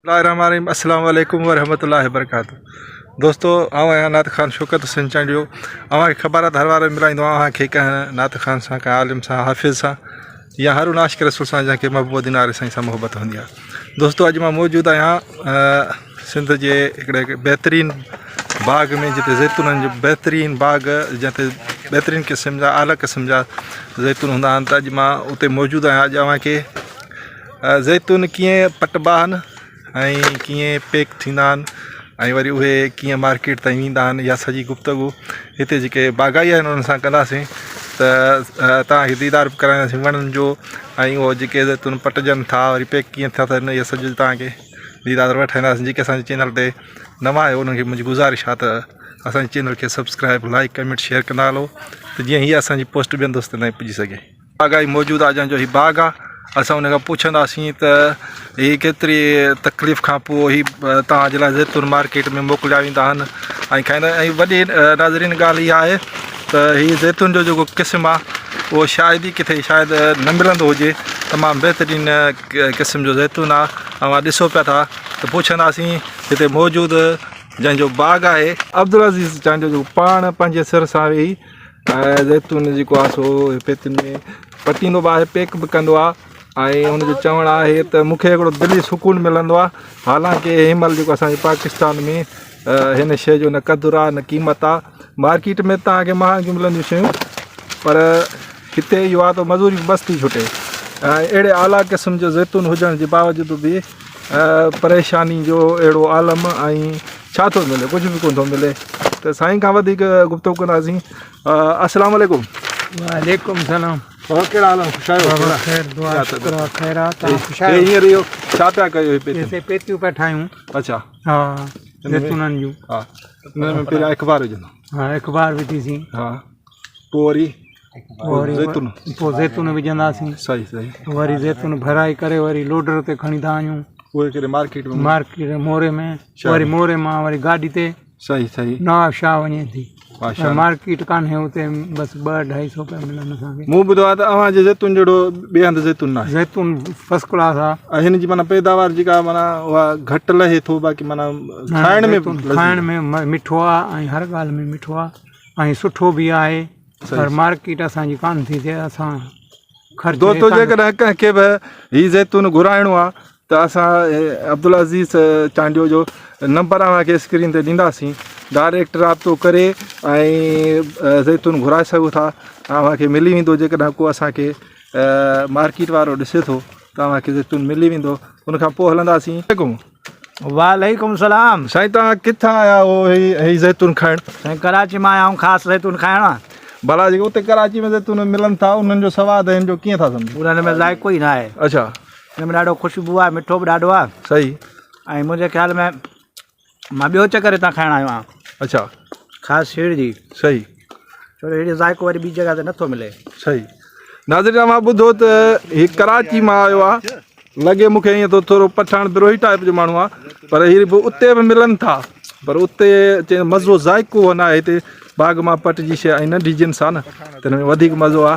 الله الرحمن الرحيم السلام عليڪم ورحمة الله وبرڪاته دوستو آئون آهيان نعت خان شوڪت حسين چانڊيو اوهان کي خبر آهي ته هر وار ملائيندو آهيان اوهان کي ڪنهن نعت خان سان ڪنهن عالم سان حافظ سان يا هر ان عاشق رسول سان جنهن کي محبوب دينار سائين سان محبت هوندي آهي دوستو اڄ مان موجود آهيان سنڌ جي هڪڙي بهترين باغ ۾ جتي زيتونن جو بهترين باغ جنهن تي بهترين قسم جا اعليٰ قسم جا زيتون هوندا آهن ته اڄ مان اتي موجود آهيان اڄ اوهان کي زيتون ڪيئن پٽبا آهن ۽ ڪيئن پيڪ ٿيندا آهن ۽ وري اهي ڪيئن مارڪيٽ تائين ويندا آهن اها سڄي گفتگو هتي جيڪي باغائي آهن انهن سان ڪنداسين ته توهان کي ديدار به ڪرائينداسين وڻن جو ۽ اهو جيڪي زيتون پٽجن ٿا وري پيڪ ڪيئن ٿا ٿين اهو سڄو توهان کي ديدار وٺائينداسين جيڪي اسانجي چينل تي نوان آهيو انهن کي منهنجي گذارش آهي ته اسانجي چينل کي سبسڪرائب لائڪ ڪمينٽ شيئر ڪندا هلو ته جيئن هي اسانجي پوسٽ ٻين دوستن تائين پڄي سگهي. باغ ئي موجود آهي جنهن جو هي باغ آهي اسان ان کان پڇنداسين ته هي ڪيتري تڪليف کان پوء هي توهان جي لاء زيتون مارڪيٽ ۾ موڪليا ويندا آهن ۽ کائيندا ۽ وڏي ناظرين ڳالهه اها آهي ته هي زيتون جو جيڪو قسم آهي اهو شايد ئي ڪٿي شايد نه ملندو هجي تمام بهترين قسم جو زيتون آهي اوهان ڏسو پيا ٿا ته پڇنداسين هتي موجود جنهن جو باغ آهي عبدالعزيز چانڊيو جو پاڻ پنهنجي سر سان ويهي ۽ زيتون جيڪو آهي سو پيتين ۾ پٽيندو به آهي پيڪ به ڪندو آهي ۽ هن جو چوڻ آهي ته مون کي هڪڙو دلي سڪون ملندو آهي حالانڪه هن مهل جيڪو اسانجي پاڪستان ۾ هن شيء جو نه قدر آهي نه قيمت آهي مارڪيٽ ۾ توهان کي مهانگيون ملنديون شيون پر هتي اهو آهي ته مزوري بس ٿي ڇٽي ۽ اهڙي اعليٰ قسم جو زيتون هجڻ جي باوجود به پريشاني جو اهڙو عالم ۽ ڇا ٿو ملي ڪجهه به ڪونه ٿو ملي ته سائين کان وڌيڪ گفتگو ڪنداسين السلام عليڪم وعليڪم السلام بابا ڪهڙا حال آهن خوش آهيو بابا خير دعا شڪر آ خير آ تان خوش آهيو هينئر اهو ڇا پيا ڪيو هي پيتيون هي پيتيون پيا ٺاهيون اچها ها زيتونن جون ها ان ۾ پهريان اخبار وجهندو ها اخبار وڌيسين ها پوء وري زيتون پوء زيتون وجهنداسين صحيح صحيح وري زيتون ڀرائي ڪري وري لوڊر تي کڻي ٿا وڃون اهي ڪهڙي مارڪيٽ ۾ مارڪيٽ موري ۾ وري موري مان وري گاڏي تي صحيح صحيح نواب شاهه وڃي ٿي مارڪيٽ ڪانهي اتي بس ٻه اڍائي سو روپيا ملن اسان کي مون ٻڌو آهي ته اوهان جي زيتون جهڙو ٻئي هنڌ زيتون ناهي زيتون فرسٽ ڪلاس آهي ۽ هن جي معنيٰ پيداوار جيڪا معنيٰ اها گهٽ لهي ٿو باقي معنيٰ کائڻ ۾ کائڻ ۾ مٺو آهي ۽ هر ڳالهه ۾ مٺو آهي ۽ سٺو به آهي پر مارڪيٽ اسان جي ڪانه ٿي ٿئي اسان خرچ دوستو جيڪڏهن ڪنهن کي به هي زيتون گهرائڻو آهي ته اسان عبدالعزيز چانڊيو جو نمبر اوهان کي اسڪرين تي ڏينداسين ڊائريڪٽ رابطو ڪري ۽ زيتون گهرائي سگهو ٿا اوهان کي ملي ويندو جيڪڏهن ڪو اسان کي مارڪيٽ وارو ڏسي ٿو ته اوهان کي زيتون ملي ويندو ان کان پوء هلنداسين وعليڪم السلام. سائين توهان ڪٿان آيا آهيو هي هي زيتون کائڻ؟ سائين ڪراچي مان آيا آهيون خاص زيتون کائڻ. ڀلا جيڪي اتي ڪراچي ۾ زيتون ملن ٿا انهن جو سواد ۽ هن جو ڪيئن ٿا سمجهو؟ انهن ۾ ذائقو ئي ناهي. اڇا. هن ۾ ڏاڍو خوشبو آهي مٺو به ڏاڍو آهي. صحيح. ۽ منهنجي خيال ۾ مان ٻيو چڪر هتان کائڻ آيو آهيان. اڇا. خاص شير جي. صحيح. ڇو جو ههڙو ذائقو وري ٻي جڳهه تي نٿو ملي. صحيح. ناظرين اوهان ٻڌو ته هي ڪراچي مان آيو آ لڳي مونکي ائين ٿو ٿورو پٺاڻ بروهي ٽائپ جو ماڻهو آ پر هي به اتي به ملن ٿا پر اتي چي مزو ذائقو نه آهي هتي باغ مان پٽجي شي ۽ ننڍي جنس آ نه ته هن ۾ وڌيڪ مزو آ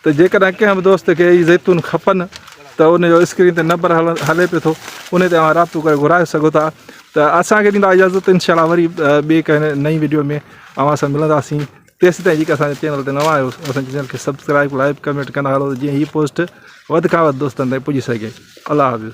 ته جيڪڏهن ڪنهن به دوست کي هي زيتون کپن ته ان جو اسڪرين تي نمبر هلي پيو ٿو ان تي اوهان رابطو ڪري گهرائي سگهو ٿا ته اسان کي ڏيندا اجازت انشاء الله وري ٻي ڪنهن نئين ويڊيو ۾ اوهان سان ملنداسين تيسيتائين جيڪي اسان جي چينل تي نوان آهيو اسان جي چينل کي سبسڪرائب لائڪ ڪمينٽ ڪندا هلو جيئن هي پوسٽ وڌ کان وڌ دوستن تائين پڄي سگهي الله حافظ.